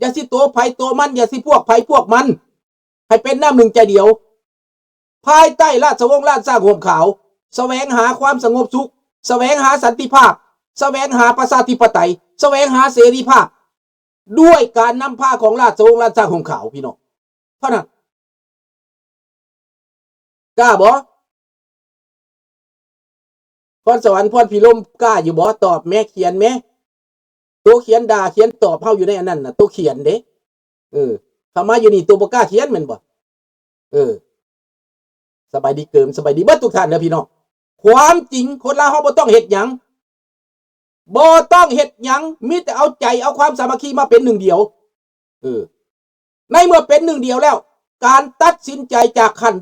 ຢ່າຊິໂຕໃຜໂຕມັນ, ຢ່າຊິພວກໃຜພວກມັນ, ໃຫ້ເປັນນ້ຳໜຶ່ງໃຈດຽວ ພາຍໃຕ້ລາຊະວົງລ້ານຊ້າງຮົ່ມຂາວ, ສະແຫວງຫາຄວາມສະຫງົບສຸກ, ສະແຫວງຫາສັນຕິພາບ, ສະແຫວງຫາປະຊາທິປະໄຕ, ສະແຫວງຫາເສລີພາບ ດ້ວຍການນຳພາຂອງລາຊະວົງລ້ານຊ້າງຮົ່ມຂາວ ພີ່ນ້ອງ, ເທົ່ານັ້ນ. ກ້າບໍ່? ພອນສະຫວັນ ພອນພິລົມ ກ້າຢູ່ບໍ່? ຕອບແມ້, ຂຽນແມ້. ໂຕຂຽນດ່າຂຽນຕອບເຮົາຢູ່ໃນອັນນັ້ນນະ, ໂຕຂຽນເດ້. ເອີ, ເຂົ້າມາຢູ່ນີ້ໂຕບໍ່ກ້າຂຽນແມ່ນບໍ່? ເອີ, ສະບາຍດີເກີມ, ສະບາຍດີເບິດທຸກທ່ານເດີພີ່ນ້ອງ. ຄວາມຈິງຄົນລາວເຮົາບໍ່ຕ້ອງເຮັດຫຍັງ, ບໍ່ຕ້ອງເຮັດຫຍັງ, ມີແຕ່ເອົາໃຈເອົາຄວາມສາມັກຄີມາເປັນໜຶ່ງດຽວ. ເອີ, ໃນເມື່ອເປັນໜຶ່ງດຽວແລ້ວ, ການຕັດສິນໃຈຈາກຂັ້ນ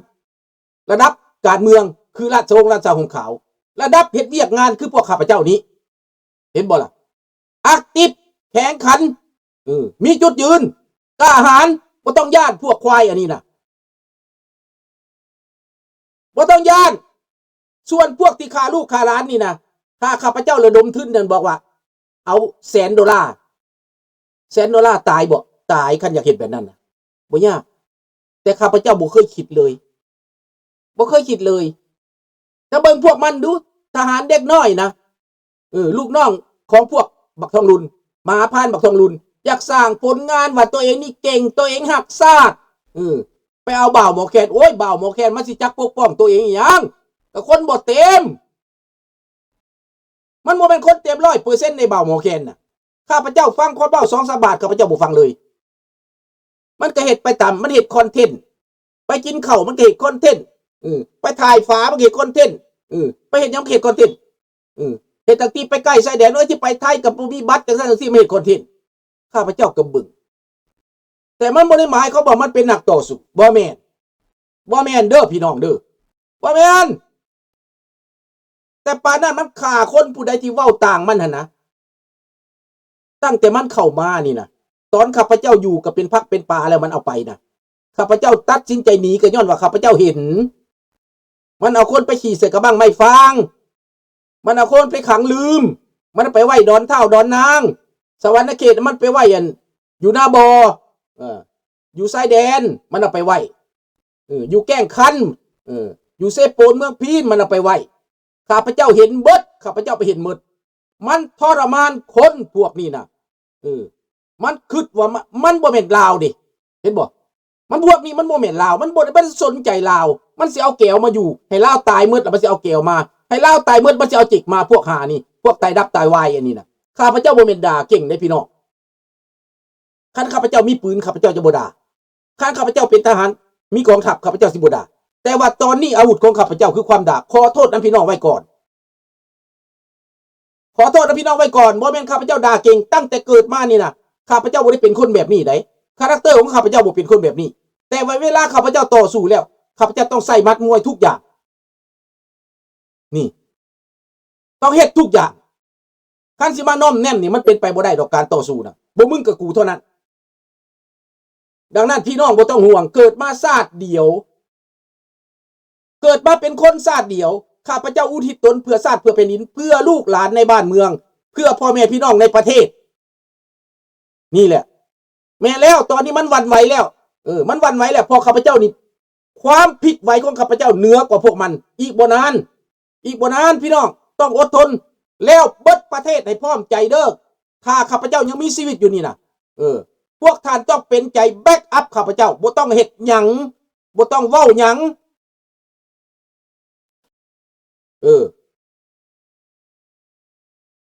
ລະດັບການເມືອງ ຄືລາຊະວົງລ້ານຊ້າງຮົ່ມຂາວ, ລະດັບເຮັດວຽກງານຄືພວກຂ້າພະເຈົ້ານີ້ ເຫັນບໍ່ລະ? ແອັກຕິບ, ແຂງຂັນ, ເອີ, ມີຈຸດຢືນ, ກ້າຫານ, ບໍ່ຕ້ອງຢ້ານພວກຄວາຍອັນນີ້ນະ. ບໍ່ຕ້ອງຢ້ານ. ສ່ວນພວກທີ່ຂ້າລູກຂ້າຫຼານນີ້ນະ, ຖ້າຂ້າພະເຈົ້າລະດົມທຶນນັ້ນ ບອກວ່າເອົາແສນໂດລາ, ແສນໂດລາຕາຍບໍ່? ຕາຍ, ຄັນຢາກເຮັດແບບນັ້ນນະ, ບໍ່ຍາກ. ແຕ່ຂ້າພະເຈົ້າບໍ່ເຄີຍຄິດເລີຍ, ບໍ່ເຄີຍຄິດເລີຍ. ຖ້າເບິ່ງພວກມັນດູ, ທະຫານເດັກນ້ອຍນະ, ເອີ, ລູກນ້ອງຂອງພວກບັກທອງລຸນ, ມະຫາພານບັກທອງລຸນ, ຢາກສ້າງຜົນງານວ່າຕົວເອງນີ້ເກັ່ງ, ຕົວເອງຮັກຊາດ, ເອີ, ໄປເອົາບ່າວໝໍແຄນ. ໂອ້ຍ, ບ່າວໝໍແຄນມັນຊິຈັກປົກປ້ອງຕົວເອງອີຫຍັງ? ກໍຄົນບໍ່ເຕັມ. ມັນບໍ່ແມ່ນຄົນເຕັມຮ້ອຍເປີເຊັນໃນບ່າວໝໍແຄນນະ. ຂ້າພະເຈົ້າຟັງຄົນເວົ້າສອງສາມບາດ, ຂ້າພະເຈົ້າບໍ່ຟັງເລີຍ. ມັນກໍເຮັດໄປຕາມ, ມັນເຮັດຄອນເທັນ. ໄປກິນເຂົ້າມັນກໍເຮັດຄອນເທັນ, ເອີ, ໄປຖ່າຍຝາມັນກໍເຮັດຄອນເທັນ, ເອີ, ໄປເຮັດຫຍັງມັນກໍເຮັດຄອນເທັນ, ເອີ, ເຮັດຕັ້ງແຕ່ໄປໃກ້ຊາຍແດນ, ເອີ, ຊິໄປໄທກໍບໍ່ມີບັດ, ຈັ່ງຊັ້ນຈັ່ງຊີ້, ມາເຮັດຄອນເທັນ. ຂ້າພະເຈົ້າກໍເບິ່ງ, ແຕ່ມັນບໍ່ໄດ້ໝາຍຄວາມວ່າມັນເປັນນັກຕໍ່ສູ້, ບໍ່ແມ່ນ, ບໍ່ແມ່ນເດີພີ່ນ້ອງເດີ, ບໍ່ແມ່ນ. ແຕ່ປານນັ້ນມັນຂ້າຄົນຜູ້ໃດທີ່ເວົ້າຕ່າງມັນຫັ້ນນະ. ຕັ້ງແຕ່ມັນເຂົ້າມານີ້ນະ, ຕອນຂ້າພະເຈົ້າຢູ່ກໍເປັນຜັກເປັນປາແລ້ວ, ມັນເອົາໄປນະ. ຂ້າພະເຈົ້າຕັດສິນໃຈໜີກໍຍ້ອນວ່າຂ້າພະເຈົ້າເຫັນ ມັນເອົາຄົນໄປຂີ້ໃສ່ກະບັ້ງໄມ້ຟາງ, ມັນເອົາຄົນໄປຂັງລືມ, ມັນເອົາໄປໄວ້ດອນທ້າວດອນນາງ, ສະຫວັນນະເຂດມັນໄປໄວ້ອັນ ຢູ່ນາບໍ່, ເອີ, ຢູ່ຊາຍແດນມັນເອົາໄປໄວ້, ເອີ, ຢູ່ແກ້ງຄັນ, ເອີ, ຢູ່ເຊໂປນເມືອງພີນມັນເອົາໄປໄວ້. ຂ້າພະເຈົ້າເຫັນເບິດ, ຂ້າພະເຈົ້າໄປເຫັນໝົດ. ມັນທໍລະມານຄົນພວກນີ້ນະ. ເອີ, ມັນຄິດວ່າ ມັນ ມັນບໍ່ແມ່ນລາວເດ້, ເຫັນບໍ່? ມັນ ພວກນີ້ມັນບໍ່ແມ່ນລາວ, ມັນບໍ່ໄດ້ ມັນບໍ່ໄດ້ສົນໃຈລາວ, ມັນຊິເອົາແກວມາຢູ່ ໃຫ້ລາວຕາຍໝົດ ແລ້ວມັນຊິເອົາແກວມາ, ໃຫ້ລາວຕາຍໝົດ ມັນຊິເອົາຈິກມາ. ພວກຫ້ານີ້, ພວກຕາຍດັບຕາຍວາຍອັນນີ້ນະ. ຂ້າພະເຈົ້າບໍ່ແມ່ນດ່າເກັ່ງເດ້ພີ່ນ້ອງ. ຄັນຂ້າພະເຈົ້າມີປືນ ຂ້າພະເຈົ້າຈະບໍ່ດ່າ, ຄັນຂ້າພະເຈົ້າເປັນທະຫານ ມີກອງທັບ ຂ້າພະເຈົ້າຊິບໍ່ດ່າ, ແຕ່ວ່າຕອນນີ້ອາວຸດຂອງຂ້າພະເຈົ້າຄືຄວາມດ່າ. ຂໍໂທດນຳພີ່ນ້ອງໄວ້ກ່ອນ, ຂໍໂທດນຳພີ່ນ້ອງໄວ້ກ່ອນ. ບໍ່ແມ່ນຂ້າພະເຈົ້າດ່າເກັ່ງ, ຕັ້ງແຕ່ເກີດມານີ້ນະ ຂ້າພະເຈົ້າບໍ່ໄດ້ເປັນຄົນແບບນີ້ໃດ໋. ຄາແຣັກເຕີຂອງຂ້າພະເຈົ້າບໍ່ເປັນຄົນແບບນີ້, ແຕ່ວ່າເວລາຂ້າພະເຈົ້າຕໍ່ສູ້ແລ້ວ ຂ້າພະເຈົ້າຕ້ອງໃຊ້ໝັດມວຍທຸກຢ່າງ. ນີ້ ຕ້ອງເຮັດທຸກຢ່າງ. ຄັນຊິມາໜ້ອມແນມນີ້ ມັນເປັນໄປບໍ່ໄດ້ດອກ ການຕໍ່ສູ້ນະ, ບໍ່ມຶງກັບກູເທົ່ານັ້ນ. ດັ່ງນັ້ນ ພີ່ນ້ອງບໍ່ຕ້ອງຫ່ວງ, ເກີດມາຊາດດຽວ, ເກີດມາເປັນຄົນຊາດດຽວ. ຂ້າພະເຈົ້າອຸທິດຕົນເພື່ອຊາດ ເພື່ອແຜ່ນດິນ ເພື່ອລູກຫຼານໃນບ້ານເມືອງ ເພື່ອພໍ່ແມ່ພີ່ນ້ອງໃນປະເທດ. ນີ້ແຫຼະ ແມ່ນແລ້ວ, ຕອນນີ້ມັນຫວັ່ນໄຫວແລ້ວ, ເອີ ມັນຫວັ່ນໄຫວແລ້ວ. ເພາະຂ້າພະເຈົ້ານີ້ ຄວາມພິກໄຫວຂອງຂ້າພະເຈົ້າເໜືອກວ່າພວກມັນ. ອີກບໍ່ນານ, ອີກບໍ່ນານ ພີ່ນ້ອງ ຕ້ອງອົດທົນ. ແລ້ວເບິດປະເທດໃຫ້ພ້ອມໃຈເດີ, ຖ້າຂ້າພະເຈົ້າຍັງມີຊີວິດຢູ່ນີ້ນະ, ເອີ ພວກທ່ານຕ້ອງເປັນໃຈແບັກອັບຂ້າພະເຈົ້າ, ບໍ່ຕ້ອງເຮັດຫຍັງ, ບໍ່ຕ້ອງເວົ້າຫຍັງ. ເອີ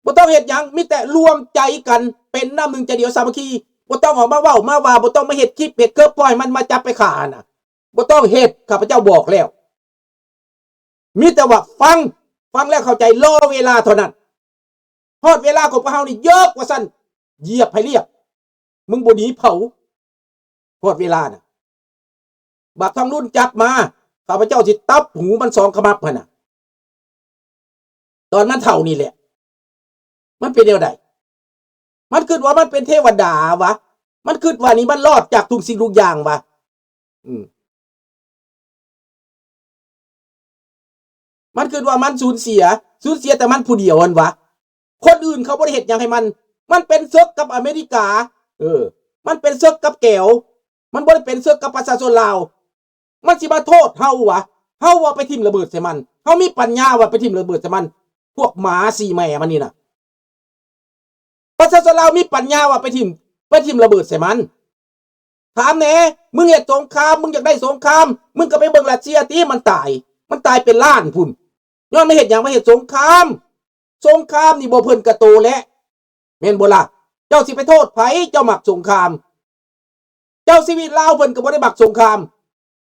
ບໍ່ຕ້ອງເຮັດຫຍັງ, ມີແຕ່ລວມໃຈກັນເປັນນ້ຳໜຶ່ງໃຈດຽວສາມັກຄີ. ບໍ່ຕ້ອງອອກມາເວົ້າມາວ່າ, ບໍ່ຕ້ອງມາເຮັດຄລິບເຮັດເກີບ ປ່ອຍມັນມາຈັບໄປຂ້ານະ, ບໍ່ຕ້ອງເຮັດ. ຂ້າພະເຈົ້າບອກແລ້ວ, ມີແຕ່ວ່າຟັງ, ຟັງແລ້ວເຂົ້າໃຈ, ລໍເວລາເທົ່ານັ້ນ. ຮອດເວລາຂອງພວກເຮົານີ້ເຢີກວ່າຊັ້ນ, ຢຽບໃຫ້ລຽບ, ມຶງບໍ່ໜີເຜົາ. ຮອດເວລານະ ບັກທອງລຸນຈັບມາ, ຂ້າພະເຈົ້າຊິຕັບຫູມັນສອງຂະມັບຫັ້ນນະ. ຕອນມັນເຖົ້ານີ້ແຫຼະ, ມັນເປັນແນວໃດ? ມັນຄິດວ່າມັນເປັນເທວະດາວະ? ມັນຄິດວ່ານີ້ມັນລອດຈາກທຸກສິ່ງທຸກຢ່າງວະ? ອືມ. ມັນຄິດວ່າມັນສູນເສຍ, ສູນເສຍແຕ່ມັນຜູ້ດຽວຫັ້ນຫວາ? ຄົນອື່ນເຂົາບໍ່ໄດ້ເຮັດຫຍັງໃຫ້ມັນ. ມັນເປັນເສິກກັບອາເມລິກາ, ເອີ, ມັນເປັນເສິກກັບແກວ ມັນບໍ່ໄດ້ເປັນເສິກກັບປະຊາຊົນລາວ. ມັນຊິມາໂທດເຮົາຫວາ? ເຮົາວ່າໄປຖິ້ມລະເບີດໃສ່ມັນ. ເຮົາມີປັນຍາວ່າໄປຖິ້ມລະເບີດໃສ່ມັນ? ພວກໝາສີ່ແມ່ມັນນີ້ນະ. ປະຊາຊົນລາວມີປັນຍາວ່າໄປຖິ້ມ ໄປຖິ້ມລະເບີດໃສ່ມັນ? ຖາມແດ່, ມຶງເຮັດສົງຄາມ, ມຶງຢາກໄດ້ສົງຄາມ, ມຶງກໍໄປເບິ່ງຣັດເຊຍຕິ, ມັນຕາຍ, ມັນຕາຍເປັນລ້ານພຸ້ນ. ຍ້ອນມາເຮັດຫຍັງ? ມາເຮັດສົງຄາມ. ສົງຄາມນີ້ບໍ່ເພິ່ນກະໂຕແຫຼະ ແມ່ນບໍ່ລະ? ເຈົ້າຊິໄປໂທດໃຜ? ເຈົ້າມັກສົງຄາມ. ເຈົ້າຊີວິດລາວເພິ່ນກໍບໍ່ໄດ້ມັກສົງຄາມ.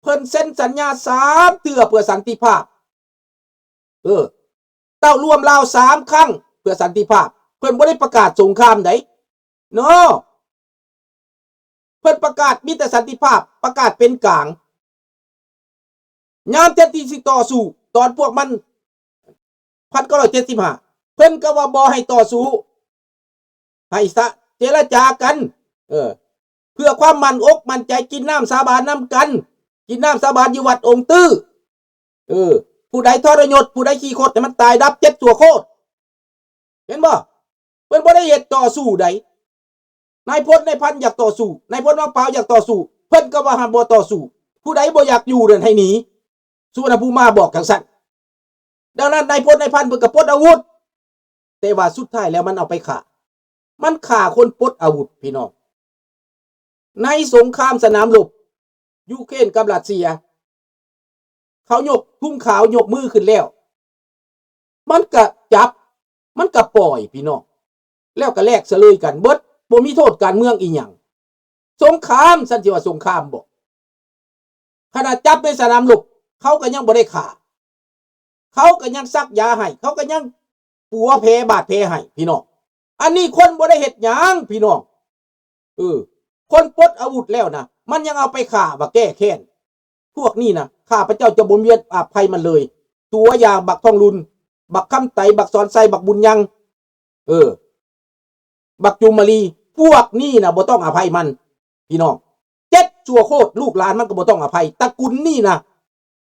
ເພິ່ນເຊັນສັນຍາສາມເທື່ອເພື່ອສັນຕິພາບ. ເອີ ເຕົ້າຮ່ວມລາວສາມຄັ້ງເພື່ອສັນຕິພາບ. ເພິ່ນບໍ່ໄດ້ປະກາດສົງຄາມໃດເນາະ. ເພິ່ນປະກາດມີແຕ່ສັນຕິພາບ, ປະກາດເປັນກາງ. ຍາມແທນທີ່ຊິຕໍ່ສູ້ ຕອນພວກມັນ ພັນເກົ້າຮ້ອຍເຈັດສິບຫ້າ ເພິ່ນກໍວ່າບໍ່ໃຫ້ຕໍ່ສູ້ ໃຫ້ສະ ເຈລະຈາກັນ ເອີ ເພື່ອຄວາມໝັ້ນອົກໝັ້ນໃຈ ກິນນ້ຳສາບານນຳກັນ ກິນນ້ຳສາບານຢູ່ວັດອົງຕື້ ເອີ ຜູ້ໃດທໍລະຍົດ ຜູ້ໃດຂີ້ຄົດ ໃຫ້ມັນຕາຍດັບເຈັດຊົ່ວໂຄດ. ເຫັນບໍ່? ເພິ່ນບໍ່ໄດ້ເຮັດຕໍ່ສູ້ໃດ. ນາຍພົນນາຍພັນຢາກຕໍ່ສູ້, ນາຍພົນວັງປາວຢາກຕໍ່ສູ້, ເພິ່ນກໍວ່າຫ້າມບໍ່ຕໍ່ສູ້. ຜູ້ໃດບໍ່ຢາກຢູ່ນັ້ນໃຫ້ໜີ. ສຸວັນນະພູມາບອກຈັ່ງຊັ້ນ. ດັ່ງນັ້ນນາຍພົນນາຍພັນເພິ່ນກໍປົດອາວຸດ, ແຕ່ວ່າສຸດທ້າຍແລ້ວມັນເອົາໄປຂ້າ. ມັນຂ້າຄົນປົດອາວຸດ, ພີ່ນ້ອງ. ໃນສົງຄາມສະໜາມລົບ ຢູເຄຣນກັບຣັດເຊຍ ເຂົາຍົກທຸງຂາວ ຍົກມືຂຶ້ນແລ້ວ ມັນກະຈັບ ມັນກະປ່ອຍ ພີ່ນ້ອງ, ແລ້ວກະແລກສະເລີຍກັນເບິດ, ບໍ່ມີໂທດການເມືອງອີ່ຫຍັງ. ສົງຄາມ ຊັ້ນຊິວ່າສົງຄາມບໍ? ຂະໜາດຈັບໃນສະໜາມລົບ ເຂົາກະຍັງບໍ່ໄດ້ຂ້າ. ເຂົາກໍຍັງສັກຢາໃຫ້, ເຂົາກໍຍັງປົວແຜບາດແຜໃຫ້ ພີ່ນ້ອງ. ອັນນີ້ຄົນບໍ່ໄດ້ເຮັດຫຍັງ ພີ່ນ້ອງ. ເອີ ຄົນປົດອາວຸດແລ້ວນະ ມັນຍັງເອົາໄປຂ້າວ່າແກ້ແຄ້ນ. ພວກນີ້ນະ ຂ້າພະເຈົ້າຈະບໍ່ມີອະໄພມັນເລີຍ. ຕົວຢ່າງບັກທອງລຸນ, ບັກຄຳໄຕ, ບັກສອນໄຊ, ບັກບຸນຍັງ, ເອີ ບັກຈູມມາລີ, ພວກນີ້ນະບໍ່ຕ້ອງອະໄພມັນ ພີ່ນ້ອງ. ເຈັດຊົ່ວໂຄດ ລູກຫຼານມັນກໍບໍ່ຕ້ອງອະໄພ. ຕະກຸນນີ້ນະ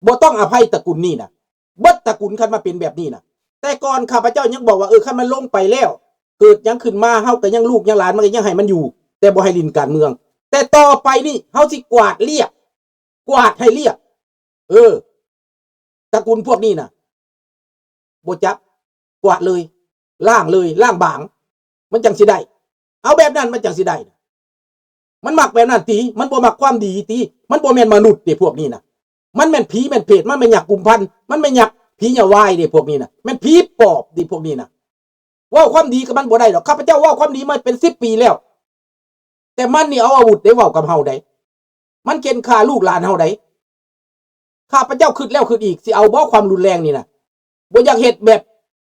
ບໍ່ຕ້ອງອະໄພຕະກຸນນີ້ນະ ເບິດຕະກຸນ ຄັນມາເປັນແບບນີ້ນະ. ແຕ່ກ່ອນຂ້າພະເຈົ້າຍັງບອກວ່າ ເອີ ຄັນມັນລົງໄປແລ້ວ ເກີດຫຍັງຂຶ້ນມາ ເຮົາກໍຍັງ ລູກຍັງຫຼານ ມັນກໍຍັງໃຫ້ມັນຢູ່ ແຕ່ບໍ່ໃຫ້ຫຼິ້ນການເມືອງ. ແຕ່ຕໍ່ໄປນີ້ ເຮົາຊິກວາດລຽບ ກວາດໃຫ້ລຽບ. ເອີ ຕະກຸນພວກນີ້ນະ ບໍ່ຈັບ ກວາດເລີຍ ລ້າງເລີຍ ລ້າງບາງ ມັນຈັ່ງຊິໄດ້. ເອົາແບບນັ້ນມັນຈັ່ງຊິໄດ້. ມັນມັກແບບນັ້ນຕິ? ມັນບໍ່ມັກຄວາມດີຕິ? ມັນບໍ່ແມ່ນມະນຸດເດ້ພວກນີ້ນະ. ມັນແມ່ນຜີແມ່ນເຜດ, ມັນແມ່ນຍັກກຸມພັນ, ມັນແມ່ນຍັກຜີຍາວາຍເດ້ພວກນີ້ນະ. ແມ່ນຜີປອບເດ້ພວກນີ້ນະ. ເວົ້າຄວາມດີກັບມັນບໍ່ໄດ້ດອກ. ຂ້າພະເຈົ້າເວົ້າຄວາມດີມາເປັນສິບປີແລ້ວ. ແຕ່ມັນນີ້ເອົາອາວຸດໄດ້ເວົ້າກັບເຮົາໄດ໋. ມັນເຂັ່ນຂ້າລູກຫຼານເຮົາໄດ໋. ຂ້າພະເຈົ້າຄິດແລ້ວຄິດອີກ, ຊິເອົາບໍ່ຄວາມຮຸນແຮງນີ້ນະ? ບໍ່ຢາກເຮັດແບບ,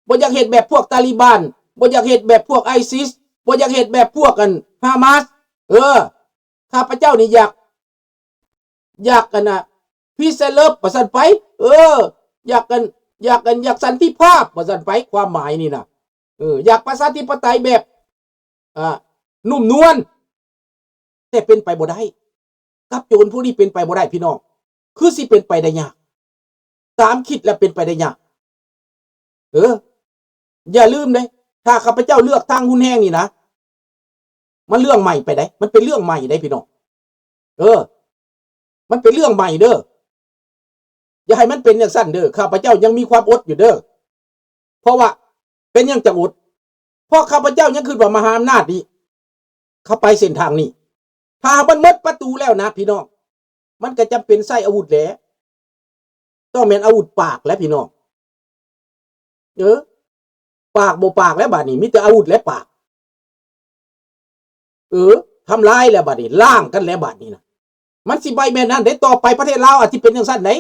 ບໍ່ຢາກເຮັດແບບພວກຕາລີບານ, ບໍ່ຢາກເຮັດແບບພວກໄອຊິສ, ບໍ່ຢາກເຮັດແບບພວກ ອັນ ຮາມາສ. ເອີ, ຂ້າພະເຈົ້ານີ້ຢາກ, ຢາກ ອັນນະ, ພີເຊເລີບ ວ່າຊັ້ນໄປ. ເອີ, ຢາກ ອັນ, ຢາກ ອັນ, ຢາກສັນຕິພາບ ວ່າຊັ້ນໄປ, ຄວາມໝາຍນີ້ນະ. ເອີ, ຢາກປະຊາທິປະໄຕແບບ, ອ່າ, ນຸ້ມນວນ. ແຕ່ເປັນໄປບໍ່ໄດ້. ກັບໂຈນພວກນີ້ເປັນໄປບໍ່ໄດ້ ພີ່ນ້ອງ. ຄືຊິເປັນໄປໄດ້ຍາກ. ຕາມຄິດແລ້ວເປັນໄປໄດ້ຍາກ. ເອີ, ຢ່າລືມເດ້, ຖ້າຂ້າພະເຈົ້າເລືອກທາງຮຸນແຮງນີ້ນະ, ມັນເລື່ອງໃໝ່ໄປໄດ໋. ມັນເປັນເລື່ອງໃໝ່ໄດ໋ ພີ່ນ້ອງ. ເອີ, ມັນເປັນເລື່ອງໃໝ່ເດີ້. ຢ່າໃຫ້ມັນເປັນຈັ່ງຊັ້ນເດີ້. ຂ້າພະເຈົ້າຍັງມີຄວາມອົດຢູ່ເດີ້. ເພາະວ່າ ເປັນຫຍັງຈັ່ງອົດ? ເພາະຂ້າພະເຈົ້າຍັງຄິດວ່າມະຫາອຳນາດນີ້ ເຂົາໄປເສັ້ນທາງນີ້. ຖ້າຫາກມັນໝົດປະຕູແລ້ວນະ ພີ່ນ້ອງ, ມັນກໍຈຳເປັນໃຊ້ອາວຸດແຫຼະ. ຕ້ອງແມ່ນອາວຸດປາກແຫຼະ ພີ່ນ້ອງ. ເອີ, ປາກບໍ່ປາກແລ້ວບາດນີ້, ມີແຕ່ອາວຸດແຫຼະປາກ. ເອີ, ທຳລາຍແລ້ວບາດນີ້, ລ້າງກັນແລ້ວບາດນີ້ນະ. ມັນຊິໄປແບບນັ້ນເດ້, ຕໍ່ໄປປະເທດລາວອາດຊິເປັນຈັ່ງຊັ້ນເດ້.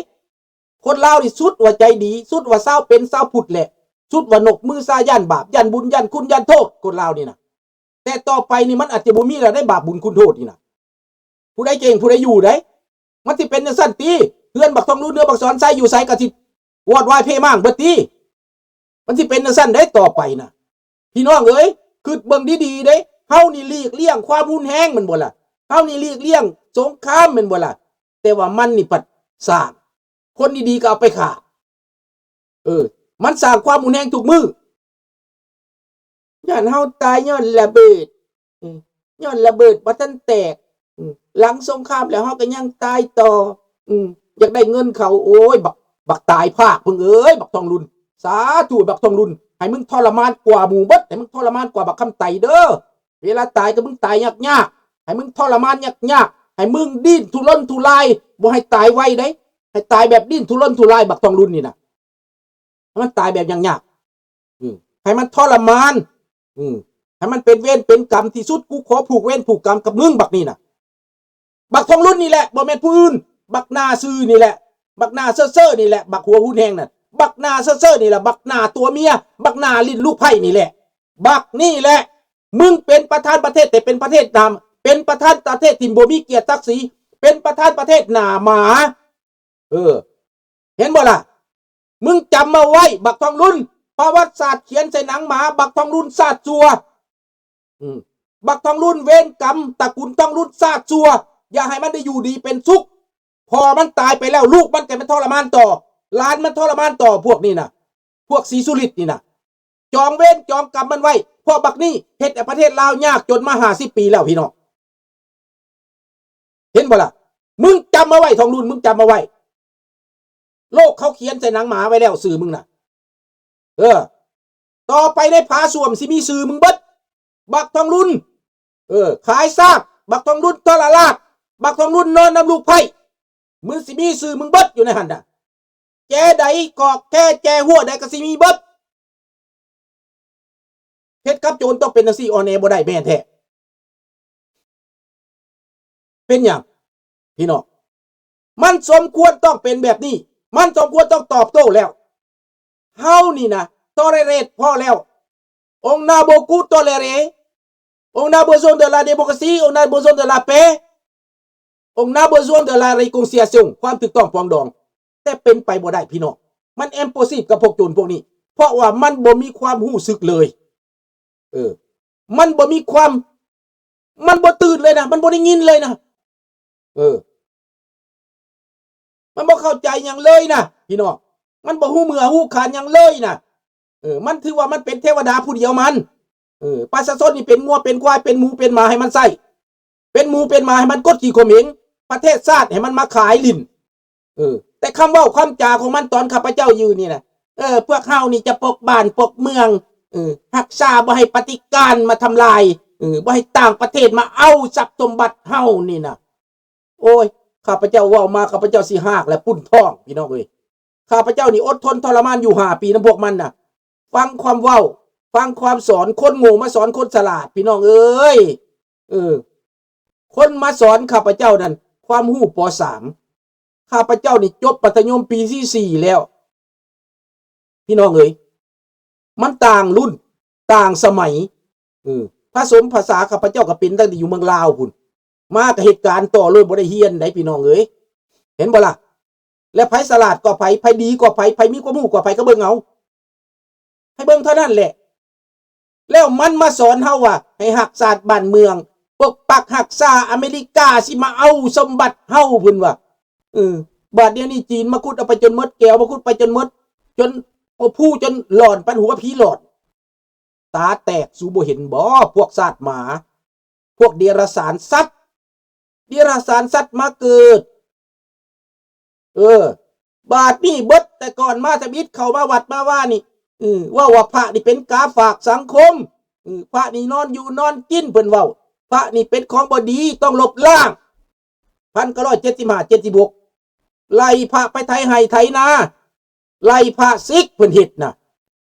ຄົນລາວນີ້ສຸດວ່າໃຈດີ, ສຸດວ່າຊາວເປັນຊາວພຸດແຫຼະ, ສຸດວ່ານົບມືຊາ, ຢ້ານບາບ, ຢ້ານບຸນ, ຢ້ານຄຸນ, ຢ້ານໂທດ, ຄົນລາວນີ້ນະ. ແຕ່ຕໍ່ໄປນີ້ມັນອາດຈະບໍ່ມີແລ້ວໃດ໋ ບາບບຸນຄຸນໂທດນີ້ນະ. ຜູ້ໃດເກັ່ງ ຜູ້ໃດຢູ່ໃດ໋. ມັນຊິເປັນຈັ່ງຊັ້ນຕິ? ເຮືອນບັກທອງລຸນ ເຮືອນບັກສອນໄຊ ຢູ່ໃສກໍຊິວອດວາຍເພມ້າງເບິດຕິ? ມັນຊິເປັນຈັ່ງຊັ້ນໃດ໋ຕໍ່ໄປນະ. ພີ່ນ້ອງເອີຍ, ຄິດເບິ່ງດີໆເດ້. ເຮົານີ້ຫຼີກລ່ຽງຄວາມຮຸນແຮງແມ່ນບໍ່ລະ? ເຮົານີ້ຫຼີກລ່ຽງສົງຄາມແມ່ນບໍ່ລະ? ແຕ່ວ່າມັນນີ້ພັດສ້າງ, ຄົນດີໆກໍເອົາໄປຂ້າ. ເອີ, ມັນສ້າງຄວາມຮຸນແຮງທຸກມື້. ຢ້ານເຮົາຕາຍຍ້ອນລະເບີດ. ເອີ, ຍ້ອນລະເບີດບໍ່ທັນແຕກ. ອືມ ຫຼັງສົງຄາມແລ້ວເຮົາກໍຍັງຕາຍຕໍ່. ອືມ ຢາກໄດ້ເງິນເຂົາ. ໂອ້ຍ ບັກ ບັກຕາຍພາກ ເພິ່ງເອີຍ ບັກທອງລຸນ. ສາທຸ ບັກທອງລຸນ ໃຫ້ມຶງທໍລະມານກວ່າໝູ່ເບິດ, ໃຫ້ມຶງທໍລະມານກວ່າບັກຄຳໄຕເດີ້. ເວລາຕາຍກໍມຶງຕາຍຍາກໆ, ໃຫ້ມຶງທໍລະມານຍາກໆ, ໃຫ້ມຶງດີ້ນທຸລົນທຸລາຍ, ບໍ່ໃຫ້ຕາຍໄວເດ້, ໃຫ້ຕາຍແບບດີ້ນທຸລົນທຸລາຍ ບັກທອງລຸນນີ້ນະ. ໃຫ້ມັນຕາຍແບບຍາກໆ ອືມ ໃຫ້ມັນທໍລະມານ ອືມ ໃຫ້ມັນເປັນເວນເປັນກຳທີ່ສຸດ. ກູຂໍຜູກເວນຜູກກຳກັບມຶງບັກນີ້ນະ. ບັກທອງລຸນນີ້ແຫຼະ ບໍ່ແມ່ນຜູ້ອື່ນ. ບັກໜ້າຊື່ນີ້ແຫຼະ ບັກໜ້າເຊີໆນີ້ແຫຼະ ບັກຫົວຮຸນແຮງນັ້ນ. ບັກໜ້າເຊີໆນີ້ແຫຼະ ບັກໜ້າຕົວເມຍ ບັກໜ້າຫຼິ້ນລູກໃພ້ນີ້ແຫຼະ ບັກນີ້ແຫຼະ. ມຶງເປັນປະທານປະເທດ ແຕ່ເປັນປະເທດໜ້າ ເປັນປະທານປະເທດທີ່ບໍ່ມີກຽດສັກສີ ເປັນປະທານປະເທດໜ້າໝາ. ເອີ ເຫັນບໍ່ລະ? ມຶງຈຳເອົາໄວ້ ບັກທອງລຸນ, ປະຫວັດສາດຂຽນໃສ່ໜັງໝາ, ບັກທອງລຸນຊາດຊົ່ວ. ອືມ ບັກທອງລຸນເວນກຳ, ຕະກຸນທອງລຸນຊາດຊົ່ວ. ຢ່າໃຫ້ມັນໄດ້ຢູ່ດີເປັນສຸກ. ພໍ່ມັນຕາຍໄປແລ້ວ ລູກມັນກໍມາທໍລະມານຕໍ່, ຫຼານມັນທໍລະມານຕໍ່. ພວກນີ້ນະ ພວກສີສຸລິດນີ້ນະ ຈອງເວນຈອງກຳມັນໄວ້. ເພາະບັກນີ້ເຮັດໃຫ້ປະເທດລາວຍາກຈົນມາຫ້າສິບປີແລ້ວ ພີ່ນ້ອງ. ເຫັນບໍ່ລະ? ມຶງຈຳເອົາໄວ້ ທອງລຸນ, ມຶງຈຳເອົາໄວ້. ໂລກເຂົາຂຽນໃສ່ໜັງໝາໄວ້ແລ້ວຊື່ມຶງນະ. ເອີ ຕໍ່ໄປໃນຜາສ້ວມຊິມີຊື່ມຶງເບິດ ບັກທອງລຸນ. ເອີ ຂາຍຊາດ, ບັກທອງລຸນທໍລະລາດ, ບັກທອງລຸນນອນນຳລູກໃພ້. ມຶງຊິມີຊື່ມຶງເບິດຢູ່ໃນຫັ້ນນະ. ແຈໃດ ກອກແຄ ແຈຮົ້ວໃດກໍຊິມີເບິດ. ເຮັດກັບໂຈນຕ້ອງເປັນຈັ່ງຊີ້ ອ່ອນແອບໍ່ໄດ້ ແມ່ນແທ້. ເປັນຫຍັງ ພີ່ນ້ອງ? ມັນສົມຄວນຕ້ອງເປັນແບບນີ້, ມັນສົມຄວນຕ້ອງຕອບໂຕ້ແລ້ວ. ເຮົານີ້ນະ ໂຕເລເຣດພໍແລ້ວ. On a beaucoup toléré. On a besoin de la démocratie, on a besoin de la paix, on a besoin de la réconciliation. ຄວາມຖືກຕ້ອງປອງດອງ. ແຕ່ເປັນໄປບໍ່ໄດ້ ພີ່ນ້ອງ, ມັນ impossible ກັບພວກໂຈນພວກນີ້ ເພາະວ່າມັນບໍ່ມີຄວາມຮູ້ສຶກເລີຍ. ເອີ ມັນບໍ່ມີຄວາມ ມັນບໍ່ຕື່ນເລີຍນະ, ມັນບໍ່ໄດ້ຍິນເລີຍນະ. ເອີ ມັນບໍ່ເຂົ້າໃຈຫຍັງເລີຍນະ ພີ່ນ້ອງ, ມັນບໍ່ຮູ້ເມື່ອຮູ້ຂານຫຍັງເລີຍນະ. ເອີ ມັນຖືວ່າມັນເປັນເທວະດາຜູ້ດຽວມັນ. ເອີ ປະຊາຊົນນີ້ເປັນງົວເປັນຄວາຍ ເປັນໝູເປັນໝາໃຫ້ມັນໃຊ້, ເປັນໝູເປັນໝາໃຫ້ມັນກົດຂີ້ຂົ່ມເຫງ, ປະເທດຊາດໃຫ້ມັນມາຂາຍຫຼິ້ນ. ເອີ ແຕ່ຄຳເວົ້າຄຳຈາຂອງມັນຕອນຂ້າພະເຈົ້າຢູ່ນີ້ນະ, ເອີ ພວກເຮົານີ້ຈະປົກບ້ານປົກເມືອງ, ເອີ ຮັກສາບໍ່ໃຫ້ປະຕິການມາທຳລາຍ, ເອີ ບໍ່ໃຫ້ຕ່າງປະເທດມາເອົາຊັບສົມບັດເຮົານີ້ນະ. ໂອ້ຍ ຂ້າພະເຈົ້າເວົ້າມາ ຂ້າພະເຈົ້າຊິຮາກ ແລະ ປຸ້ນທ້ອງ ພີ່ນ້ອງເອີຍ. ຂ້າພະເຈົ້ານີ້ອົດທົນທໍລະມານຢູ່ຫ້າປີນຳພວກມັນນະ. ຟັງຄວາມເວົ້າ ຟັງຄວາມສອນ, ຄົນໂງ່ມາສອນຄົນສະຫຼາດ ພີ່ນ້ອງເອີຍ. ເອີ ຄົນມາສອນຂ້າພະເຈົ້ານັ້ນ ຄວາມຮູ້ ປໍສາມ. ຂ້າພະເຈົ້ານີ້ຈົບມັດທະຍົມປີທີສີ່ແລ້ວ ພີ່ນ້ອງເອີຍ. ມັນຕ່າງລຸ້ນ ຕ່າງສະໄໝ. ເອີ ພະສົມພາສາຂ້າພະເຈົ້າກໍເປັນຕັ້ງແຕ່ຢູ່ເມືອງລາວພຸ້ນ, ມາກໍເຮັດການຕໍ່ເລີຍ ບໍ່ໄດ້ຮຽນໃດ ພີ່ນ້ອງເອີຍ. ເຫັນບໍ່ລະ? ແລະ ໃຜສະຫຼາດກວ່າໃຜ, ໃຜດີກວ່າໃຜ, ໃຜມີຄວາມຮູ້ກວ່າໃຜ ກໍເບິ່ງເອົາ, ໃຫ້ເບິ່ງເທົ່ານັ້ນແຫຼະ. ແລ້ວມັນມາສອນເຮົາວ່າໃຫ້ຮັກຊາດບ້ານເມືອງ, ປົກປັກຮັກສາ, ອາເມລິກາຊິມາເອົາສົມບັດເຮົາ ເພິ່ນວ່າ. ເອີ ບາດດຽວນີ້ຈີນມາຂຸດເອົາໄປຈົນໝົດ, ແກວມາຂຸດໄປຈົນໝົດ, ຈົນເອົາພູຈົນຫຼອນປານຫົວຜີຫຼອນ. ຕາແຕກ ສູບໍ່ເຫັນບໍ? ພວກຊາດໝາ, ພວກເດຍລະສານສັດ, ເດຍລະສານສັດມາເກີດ. ເອີ ບາດນີ້ເບິດ, ແຕ່ກ່ອນມາທຳອິດເຂົ້າມາວັດມາວານີ້, ເອີ ເວົ້າວ່າພະນີ້ເປັນກາຝາກສັງຄົມ, ເອີ ພະນີ້ນອນຢູ່ນອນກິນ, ເພິ່ນເວົ້າ ພະນີ້ເປັນຂອງບໍ່ດີ ຕ້ອງລົບລ້າງ. ພັນເກົ້າຮ້ອຍເຈັດສິບຫ້າ ເຈັດສິບຫົກ ໄລ່ພະໄປໄຖໄຮ່ໄຖນາ, ໄລ່ພະສິກ ເພິ່ນເຮັດນະ.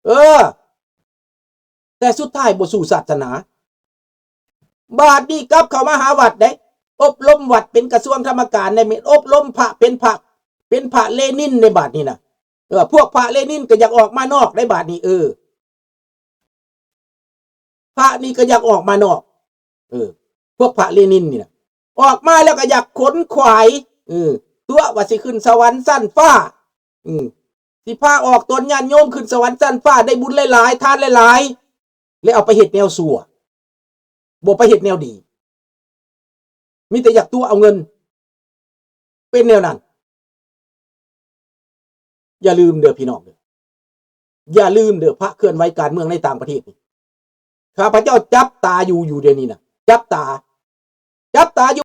ເອີ ແຕ່ສຸດທ້າຍບໍ່ສູ້ສາສະໜາ. ບາດນີ້ກັບເຂົ້າມາຫາວັດເດ້, ອົບຮົມວັດເປັນກະຊວງທຳມະການໄດ້, ແມ່ນອົບຮົມພະເປັນພະ, ເປັນພະເລນິນໃນບາດນີ້ນະ. ເອີ ພວກພະເລນິນກໍຢາກອອກມານອກໃນບາດນີ້. ເອີ ພະນີ້ກໍຢາກອອກມານອກ. ເອີ ພວກພະເລນິນນີ້ນະ ອອກມາແລ້ວກໍຢາກຂົນຂວາຍ, ເອີ ຕົວະວ່າຊິຂຶ້ນສະຫວັນຊັ້ນຟ້າ, ເອີ ຊິພາອອກຕົນຍາດໂຍມຂຶ້ນສະຫວັນຊັ້ນຟ້າ, ໄດ້ບຸນຫຼາຍໆ ທານຫຼາຍໆ ແລ້ວເອົາໄປເຮັດແນວຊົ່ວ, ບໍ່ໄປເຮັດແນວດີ, ມີແຕ່ຢາກຕົວະເອົາເງິນ. ເປັນແນວນັ້ນ. ຢ່າລືມເດີ້ ພີ່ນ້ອງເດີ້, ຢ່າລືມເດີ້ ພະເຄື່ອນໄຫວການເມືອງໃນຕ່າງປະເທດນີ້. ຂ້າພະເຈົ້າຈັບຕາຢູ່ ຢູ່ດຽວນີ້ນະ, ຈັບຕາ ຈັບຕາຢ